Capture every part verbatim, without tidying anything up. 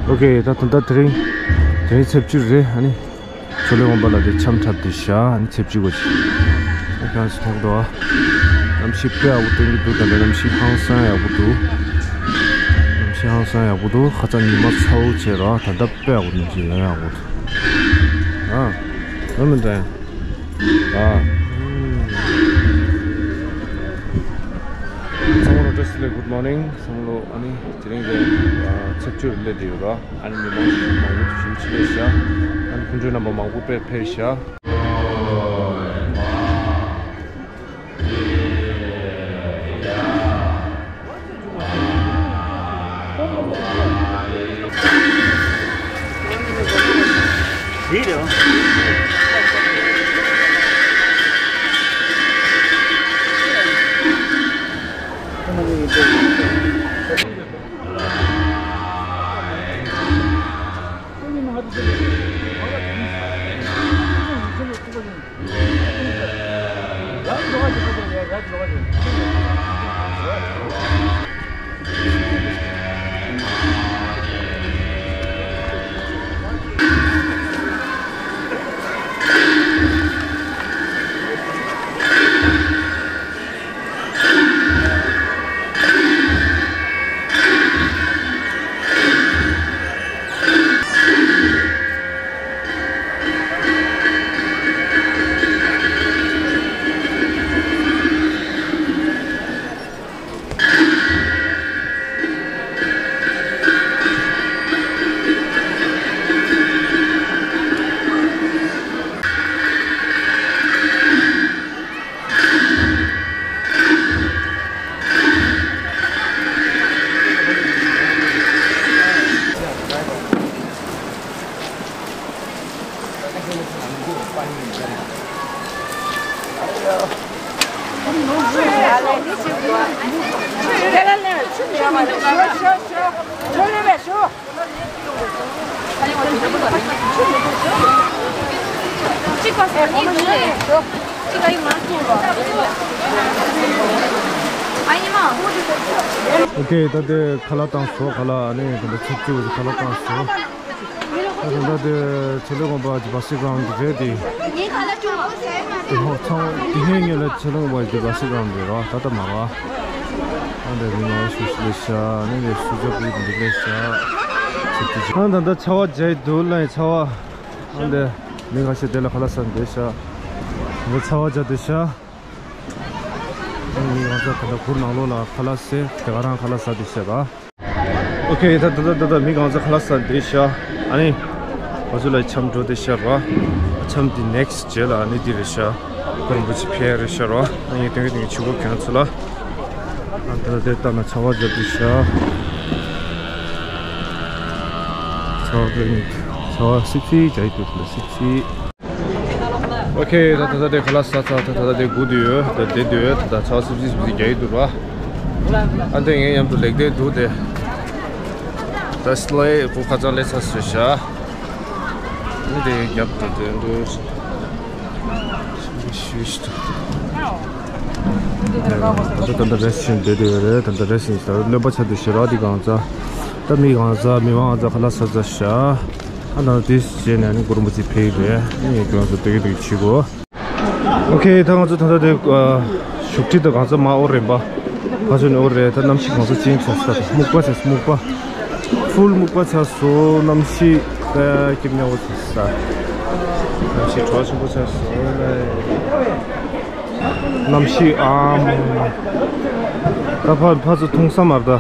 ཨོ་ཁེ། ད་ད་ད་དེ་རིང་དེ་རིང་ཚེས་བཅུ་རེད། ཨ་ནི་ཇོ་ལེ་དགོན་པ་ལ་དེ་འཆམ་འཁྲབ་དེ་བཞག་ཨ་ནི་ཚེས་བཅུ་གོ་ཅི། ཨ་གང་ཞིག་མཐོང་གི་འདུག་ཨ། གནམ་གཤིས་དཔེ་ཡག་པོ་སྟོན་གྱི་འདུག་ད་ལྟ་གནམ་གཤིས་ཧང་སང་ཡག་པོ་འདུག་གནམ་གཤིས་ཧང་སང་ཡག་པོ་འདུག་ཁ་སང་ཉི་མ་ཚ་བོ་བྱས་ར། ད་ལྟ་དཔེ་ཡག་པོ་གནམ་གཤིས་ཡང་ཡག་པོ་འདུག་ཨ་ལོ་མི་འདྲ། ཨ། ཚང་མ་ལ་བཀྲ་ཤིས་བདེ་ལེགས། Good morning། ཚང་མ་ལ་ཨ་ནི་དེ་རིང་གི་ཨ་ཚེས་བཅུ་སླེབས་བསྡད་ཡོད་ར། ཨ་ནི་མི་མང་ཞིག་མང་པོ་ཞིག་སླེབས་ཤག་ཨ་ནི་སྤུན་གྲོགས་རྣམ་པ་མང་པོ་དཔེ་ཕེབས་ཤག་ཨོ་ཁེ། ད་དེ་ཁ་ལག་བཏང་སོང་། ཁ་ལག་ཨ་ནི་དེ་འདྲ་ཚིག་ཚིག་ཁ་ལག་བཏང་སོང་། ད་ད་ལྟ་དེ་ཇོ་ལེ་དགོན་པ་གི་བྷ་སི་གྷ་རའུན་དེ་རེད་དེ། དེ་ཧོ་ཚང་དེ་ཧེ་ངེས་ལ་ཇོ་ལེ་དགོན་པ་གི་བྷ་སི་གྷ་རའུན་རེད་ར། ད་ལྟ་མ་ར། ཨ་འདྲ་མི་མང་ཤུགས་ཤིག་ལས་ཤ་ནི་ལས་སུ་ཇོ་བི་འདི་ལས་ཤ། ཨ་ད་ལྟ་ཆར་པ་བརྒྱབ་འདུག་ལ། ཆར་པ་ཨ་འདྲ་མི་ཁ་ཤས་དེ་ལ་ཁ་ལག་ཟ་འདོད་ཤ། འདི་ཆར་པ་བརྒྱབ་འདོད་ཤ། མི་གང་ཚ་ད་ལྟ་གུར་ནང་ལོགས་ལ་ཁ་ལག་ཟས་དེ་ག་རང་ཁ་ལག་ཟ་འདི་བཤད་པ། ཨོ་ཁེ། ད་ད་ད་ད་ད་མི་གང་ཚ་ཁ་ལག་ཟ་འདི་ཤ། ཨ་ནི་ང་ཚོ་ལ་འཆམ་འགྲོ་འདི་ཤ་ར། འཆམ་འདི་ནེག་སི་རྗེས་ལ་ཨ་ནི་འདི་རེད་ཤ། གུར་འབུ་ཅི་ཕེ་རེད་ཤ་ར། ཨ་ནི་དོན་གི་དོན་གི་ཆུ་བོ་གྱོན་ཚུལ་ལ། ཨ་ད་ད་དེ་ལྟ་ན་ཆར་པ་བརྒྱབ་འདི་ཤ། ཆར་པ་ཆར་པ་སིབ་སིབ་བརྒྱབ་འདུག་ལ་སིབ་སིབ། ཨོ་ཁེ། ད་ད་ད་དེ་ཁ་ལག་ཟ་ཚར། ད་ད་ད་དེ་སྒུག་བསྡད་ཡོད། ད་དེ་བསྡད་ཡོད། ད་ད་ཆར་པ་སིབ་སིབ་སིབ་སིབ་རྒྱག་གི་འདུག་ར། ཨ་འདི་ངའི་མཉམ་དུ་ལེགས་བསྡད་འདུག་དེ། ད་སླེ་ཁོ་ཁ་ཚང་ལས་ཚར་སོང་ཤག་ཨ་འདི་རྒྱབ་ཏུ་དེ་འདུག་ཞུས་ཏུ། ད་ད་ད་རེས་ཤིང་བསྡད་བསྡད་ཡོད་རེད། ད་ད་རེས་ཤིང་ད་གནོད་པ་ཆགས་འདུག་ཤག་ར། འདི་གང་ཚ་ད་མི་གང་ཚ་མི་མང་གང་ཚ་ཁ་ལག་ཟ་ཚར་ཤག་ཨ་ད་དེ་བྱས་ནས་ནི་གུར་འབུ་ཅི་ཕེ་རེད། ཨ་ནི་ཁྱོད་ཚོ་དེ་གི་དེ་གི་བྱེད་དགོས། ཨོ་ཁེ། ད་ང་ཚོ་ད་ལྟ་དེ་ཨ་བཞུགས་ཁྲི་དང་གང་ཚ་མ་ཨོ་རེད་པ། ཕ་ཚོ་ནས་ཨོ་རེད། ད་གནམ་གཤིས་གང་ཚ་ཅན་ཆགས་སོང་། སྨུག་པ་ཆགས་སོང་། སྨུག་པ་ཧྥུལ་སྨུག་པ་ཆགས་སོང་། གནམ་གཤིས་ད་སྐྱིད་ཉག་པོ་ཆགས་སོང་། གནམ་གཤིས་དྲོ་ཆེན་པོ་ཆགས་སོང་། གནམ་གཤིས་ཨ་མ། ད་ཕ་ཕ་ཚོ་འཐུང་ས་མ་རེད་ད།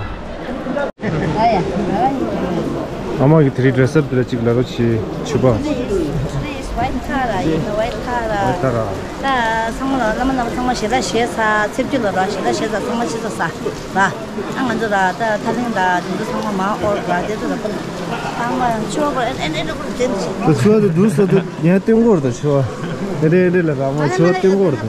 ཨ་མ་གི་དེ་རིང་ཌེ་རེ་སི་ཨབ་དེ་ལ་གཅིག་ལབ་རོགས་བྱེད་བྱུས་པ། This is white color, you know, white color. ད་ར། ད་ཚང་མ་ལ་བླ་མ་རྣམ་པ་ཚང་མ་ཞེ་དྲག་ཞེ་ས་ཚེས་བཅུ་ལ་ར་ཞེ་དྲག་ཞེ་ས་ཚང་མ་ཆེ་ས་ས་ར། ཨ་ང་ཚོ་ར་ད་ཐ་ལིང་ར་དེ་ཚོ་ཚང་མ་མ་ཨོར་ར་དེ་ཚོ་ར་པ་ལ་ཚང་མ་ཆོ་ག་ཨེ་ཨེ་ཨེ་ཨེ་ཨེ་ཨེ། ད་ཆོ་ག་དེ་འདུག་ས་དེ་ངས་སྟོན་གོ་ར་ད་ཆོ་ག་ཨེ་རེ་ཨེ་རེ་ལ་ར་མ་ཆོ་ག་སྟོན་གོ་ར་ད།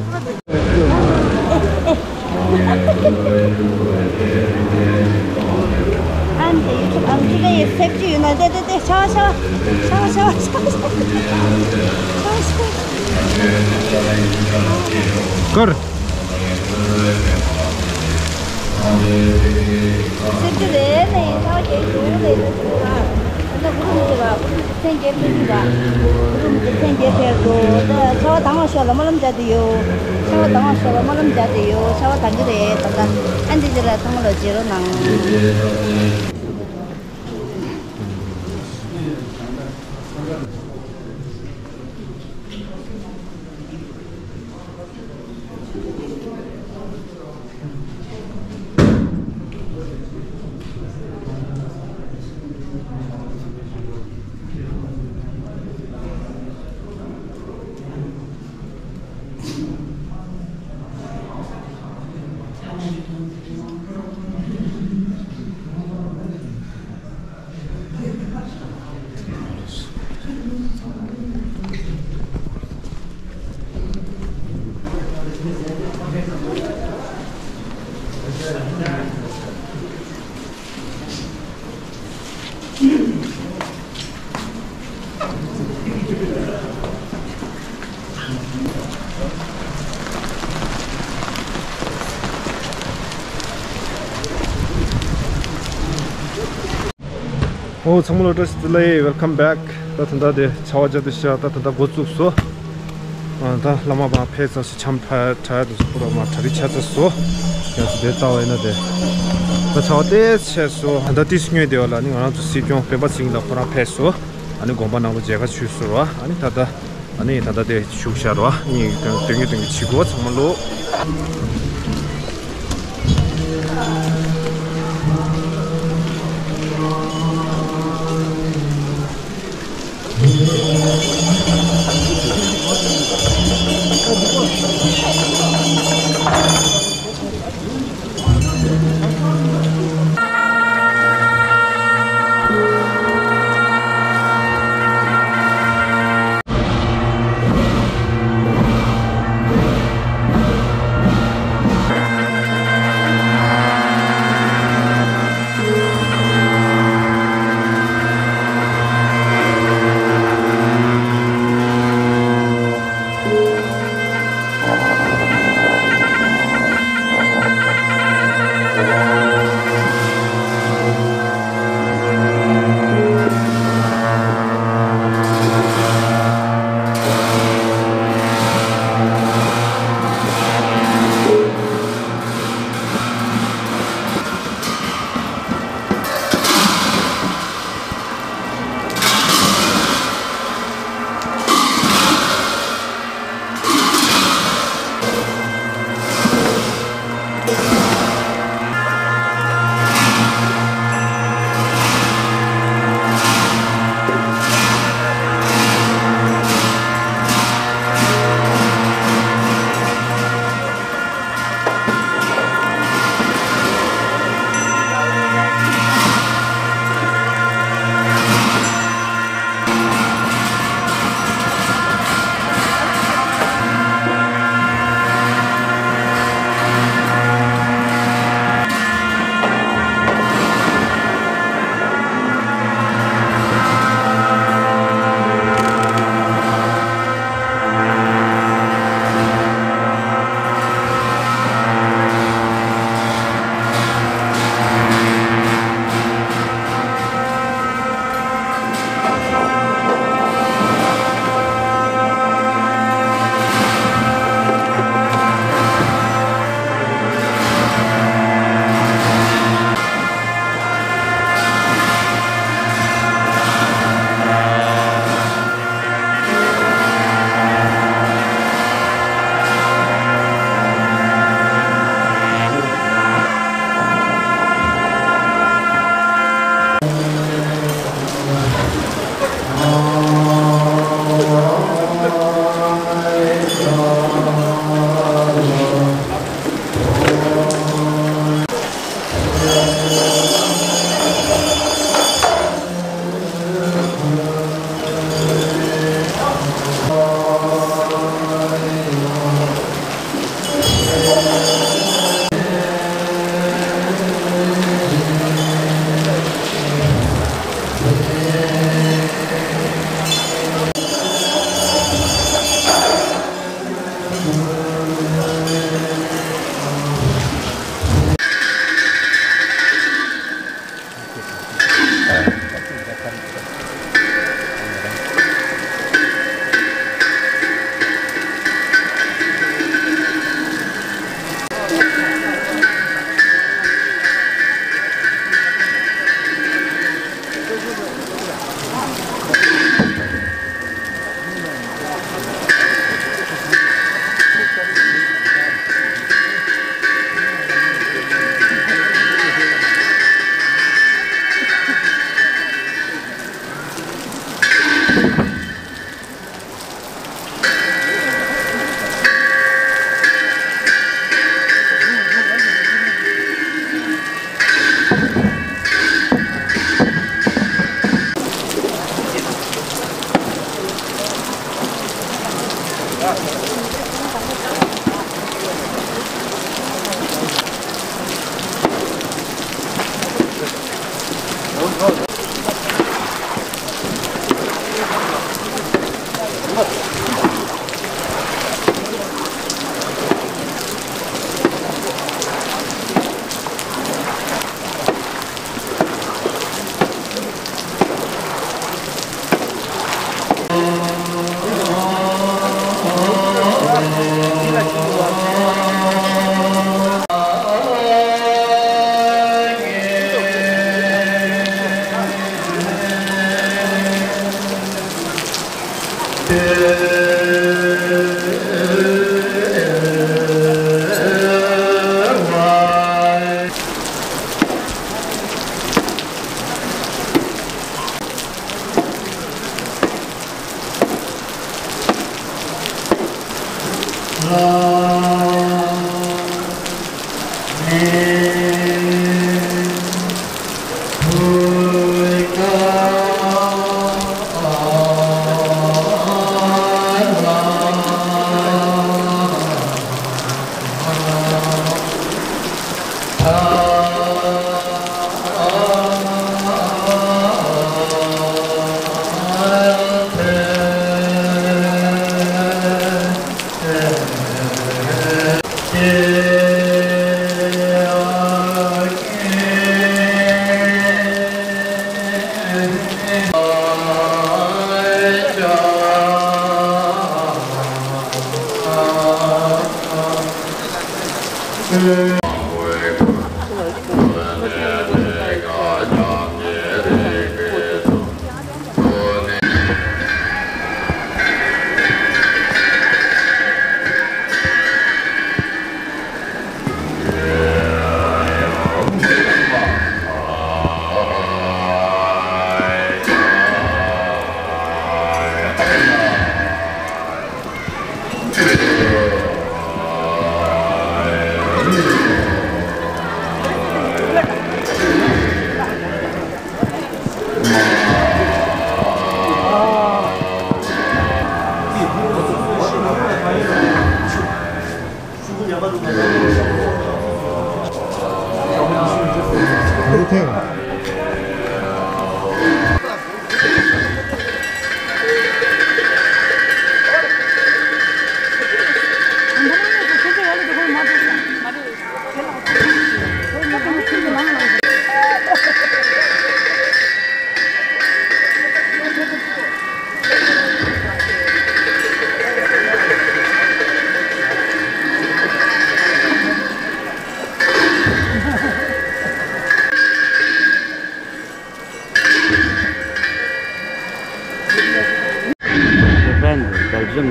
ཀར། སེམས་ཅན་རེ་ནས་ཡིན་ཐང་རྒྱལ་ཡུལ་ལས་ཡིན་ཐང་། མཚན་བརྒྱད་ཕེབས་ཀྱི་ར། གུ་རུ་མི་ཚེ་མཚན་བརྒྱད་ཕེབས་འདུག་ད་ཆར་པ་དྭངས་པ་ཤོར་ལ་སྨོན་ལམ་རྒྱག་དུས་ཡོད། ཆར་པ་དྭངས་པ་ཤོར་ལ་སྨོན་ལམ་རྒྱག་དུས་ཡོད། ཆར་པ་དྭངས་ཀྱི་རེད་ད་ལྟ། ཨ་འདི་ཅི་ལ་ཚང་མ་ལོ་བརྗེ་རོགས་གནང་། ཨོ་ཚང་མ་ལ་བཀྲ་ཤིས་བདེ་ལེགས། Welcome back། ད་ད་ལྟ་དེ་ཆར་པ་བརྒྱབ་དུས་ཤག་ད་ད་ལྟ་འགོ་བཙུགས་སོ། ཨ་ད་བླ་མ་པ་ཕེབས་ཚར་སོ། འཆམ་ཕྲ་ཕྲ་དུ་སོ་པུ་ར་མ་གྲ་སྒྲིག་ཆགས་ཚར་སོ། ཡང་སུ་དེ་ལྟ་བ་ཡིན་ན་དེ་ད་ཆར་པ་ཏོག་ཙམ་ཆད་སོ། ད་ཏོག་ཙམ་སྔོན་དེ་བ་ལ་ནི་ང་རང་ཚོ་སྲིད་སྐྱོང་སྤེན་པ་ཚེ་རིང་ལགས་ཁོ་རང་ཕེབས་སོ། ཨ་ནི་དགོན་པ་ནང་ལ་མཇལ་ཁ་ཞུས་སོ་ར། ཨ་ནི་ད་ལྟ་ཨ་ནི་ད་ལྟ་དེ་བཞུགས་ཤག་ར། ཨ་ནི་དོན་གྱི་དོན་གྱི་བྱེད་སྒོ་ཚང་མ་ལོ།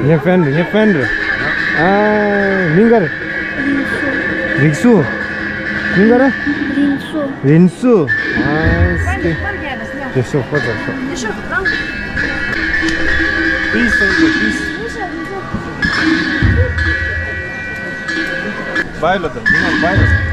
ངའི་ཕན་རེད། ངའི་ཕན་རེད། ཨ། མིང་ག་རེ། རིག་སུ། མིང་ག་རེ། རིན་སུ། རིན་སུ། ཨ། རིན་སུ། ཁོ་ཚོ་ཤོག། Peace, peace. Bye ལ་ད། མིང་ལ་bye ལ་ད།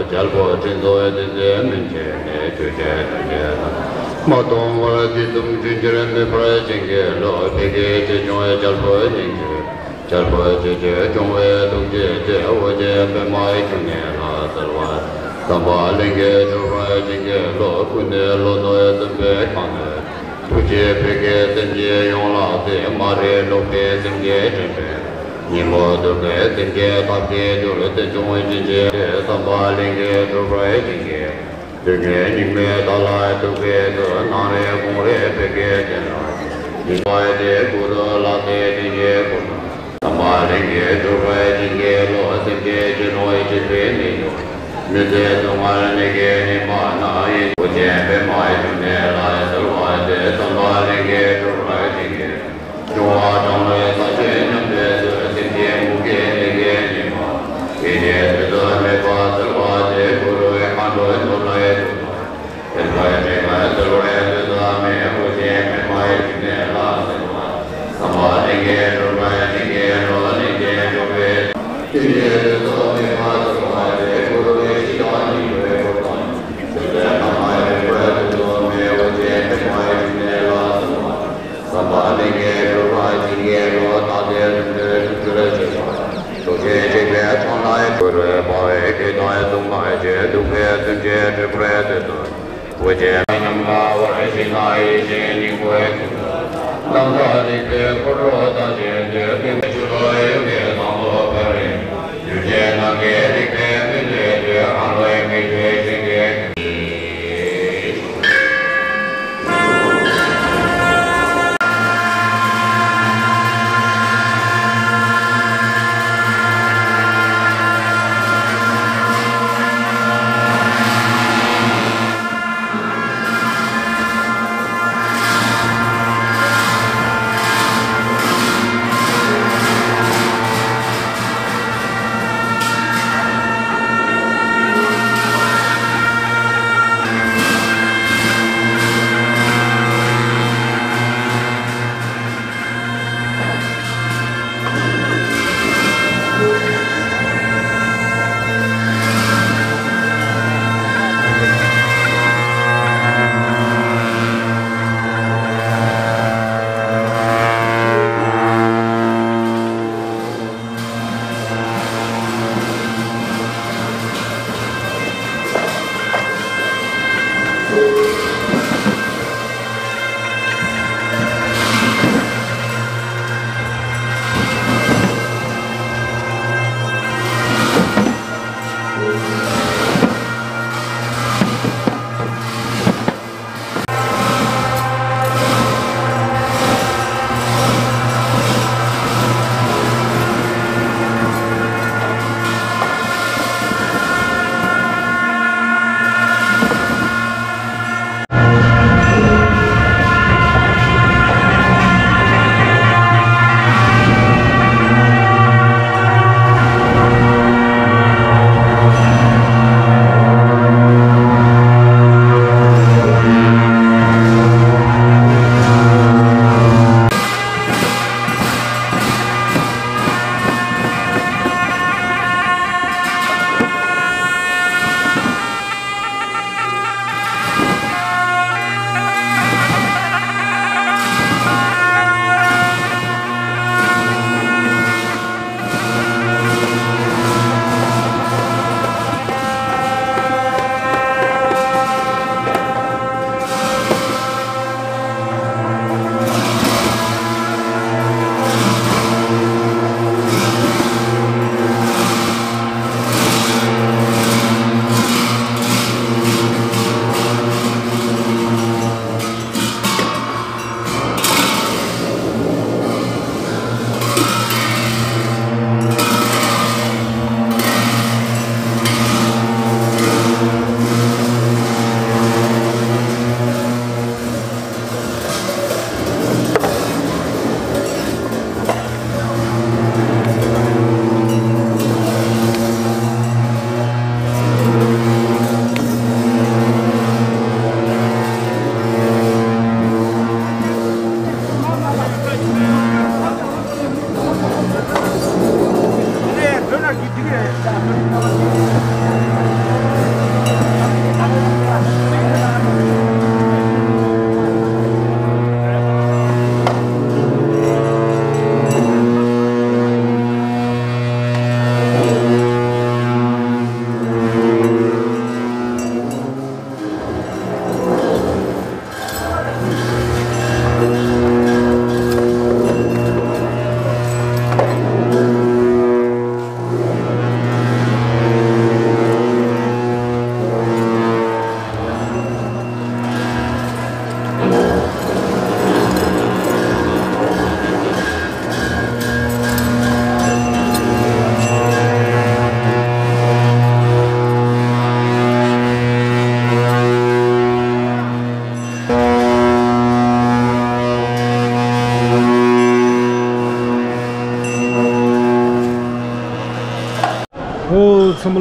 རྒྱལ་པོ་ཁྲི་ཚོ་དེ་ཚོའི་མན་ཆད་ནས་ཆོས་འཆད་དོན་བྱེད་ལ། མ་སྟོང་བར་དུས་གསུམ་རྒྱུན་གྱུར་མེད་པར་བྱིན་གྱིས་རློབས། ཕ་གིའི་ཆོས་སྐྱོང་རྒྱལ་པོ་སྙིང་རྗེ། རྒྱལ་པོ་ཆོས་སྐྱོང་བའི་ཐུགས་རྗེ་ཆེ། ཨོ་རྒྱན་པདྨའི་འབྱུང་གནས་ལ་གསོལ་བ། དམ་པ་ལྷན་སྐྱེས་གྲུབ་པར་བྱིན་གྱིས་རློབས། ཀུན་ནས་བློ་གཏད་འཛིན་པའི་གང་ནས། ཐུགས་རྗེས་ཕ་གིའི་སེམས་ཅན་ཡོངས་ལ་གཟིགས། མ་རིག་ལོག་པའི་སེམས་ཅན་འདྲེན་པའི། ཉོན་མོངས་གདུལ་དཀའི་སེམས་ཅན་ཐམས་ཅད་འདུལ། བརྩེ་སྐྱོང་སྦྱིན་བྱེད་དམ་པ་ལྷན་སྐྱེས་གྲུབ་པར་བྱིན་གྱིས། དུས་ངན་སྙིགས་མའི་མཐའ་ལ་ཐུག་པའི་ཚུལ། སྣང་རིང་དགོངས་རིང་ཕ་གིའི་རྟེན་ལ། ཡིད་བཞིན་དེ་སྐུ་རུ་ལག་རྩེ་བརྟན་ཞིང་བསྐུལ། དམ་པ་ལྷན་སྐྱེས་གྲུབ་པར་བྱིན་གྱིས་རློབས། སེམས་ཅན་སྤྱི་ནོར་བྱེད་པའི་མི་ཡུལ། མི་ཚེ་སྡུག་བསྔལ་ནད་ཀྱིས་ནད་མ་ན། ཡིད་ཨོ་རྒྱན་པདྨའི་འབྱུང་གནས་ལ་གསོལ་བ་འདེབས། དམ་པ་ལྷན་སྐྱེས་གྲུབ་པར་བྱིན་གྱིས། འབྱུང་བ་གྲངས་མེད་ས་སྤྱོད་ཉམས་པའི་ཚུལ། སེམས་ཅན་མུ་གེའི་ནད་ཀྱིས་ནད་མ་ན། ཡིད་བཞིན་དུས་སུ་མེད་པར་གསོལ་བ་འདེབས། གུ་རུའི་མཁའ་འགྲོའི་ནོར་ལས་སྒྲོལ་བ། ཕན་པའི་དྲེགས་པའི་གསོད་པའི་དུས་སུ་མེད། ཨོ་རྒྱན་པདྨའི་འབྱུང་གནས་ལ་གསོལ་བ། དམ་པ་ལྷན་སྐྱེས་གྲུབ་པར་བྱིན་གྱིས་རློབས། ལན་ཅན་འགྲོ་བའི་སེམས་ཅན་དུས་སུ་མེད་པར་གསོལ་བ་འདེབས། གུ་རུའི་ཞི་བདག་སྙིང་པོའི་གོ་འཕང་། བདུད་རྩི་ལྷ་མོའི་རིག་པའི་དུས་སུ་མེད། ཨོ་རྒྱན་པདྨའི་འབྱུང་གནས་ལ་གསོལ་བ། དམ་པ་ལྷན་སྐྱེས་གྲུབ་པར་བྱིན་གྱིས་རློབས། རྟག་བདེ་ལྷུན་གྲུབ་ཐུགས་རྗེར་སྤྱད་པ། ཐུགས་རྗེ་གཅིག་པའི་ཕྲིན་ལས་གུ་རུའི་དཔའ་བོས་སྐད་དང་གསུང་ལ་བྱས། གདུག་པའི་སེམས་ཅན་སྒྲོལ་བའི་དུས་སུ། ཨོ་རྒྱན་ཉམས་དགའ་བར་ཤེས་ན། ཡིད་བཞིན་སྙིང་པོའི་ཐུགས་སུ། རྣམ་དག་རིག་པའི་འཁོར་ལོ་བདག་གཞན་འདུལ། ཀུན་ཏུ་ཡོ་གའི་སྣང་ལོ་བར་རིང་། ཡུལ་ཅན་ནམ་མཁའི་རིག་པའི་མི་ལུས་འདུལ། ཨ་ལོའི་མིག་ཏུ་ཞིང་གི།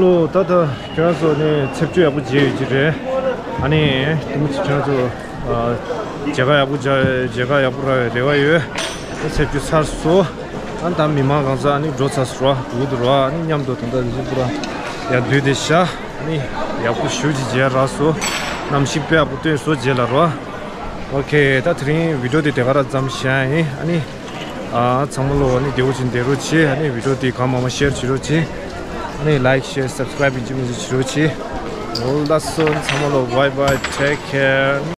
ལོ། ད་ལྟ་ཁྱེད་རང་ཚོ་ནི་ཚེས་བཅུ་ཡག་པོ་མཇལ་ཡོད་ཀྱི་རེད། ཨ་ནི་དེ་མི་ཚོ་ཁྱེད་རང་ཚོ་ཨ་མཇལ་ཁ་ཡག་པོ་མཇལ་མཇལ་ཁ་ཡག་པོ་རག་པའི་རེ་བ་ཡོད། ད་ཚེས་བཅུ་ཚར་སོང་། ཨ་ནི་ད་མི་མང་གང་ས་ཨ་ནི་འགྲོ་ཚར་སོང་ར། འགྲོ་གི་འདུག་ར། ཨ་ནི་མཉམ་དུ་ད་ལྟ་རི་ཇི་པུ་ར་ཡར་སྡོད་བསྡད་ཤག་ཨ་ནི་ཡག་པོ་ཞེ་པོ་ཅིག་མཇལ་རག་སོང་། གནམ་གཤིས་དཔེ་ཡག་པོ་སྟོན་སོང་། མཇལ་ལ་ར། ཨོ་ཁེ། ད་དེ་རིང་བི་ཌི་ཡོ་དེ་དེ་ག་རང་མཚམས་བཞག་ཡིན། ཨ་ནི་ཨ་ཚང་མ་ལོ་ཨ་ནི་བདེ་པོ་ཅིག་བསྡད་རོགས་བྱེད། ཨ་ནི་བི་ཌི་ཡོ་དེ་གང་མང་མང་ཤེར་བྱེད་རོགས་བྱེད། ཨ་ནི་ལའིཀ་ཤེར་སབ་སི་ཀ་རའིབ་ཡིན་གཅིག་མིན་གཅིག་བྱེད་རོགས་བྱེད། འོ་ལགས་སོ། ཚང་མ་ལོ་bye bye, take care.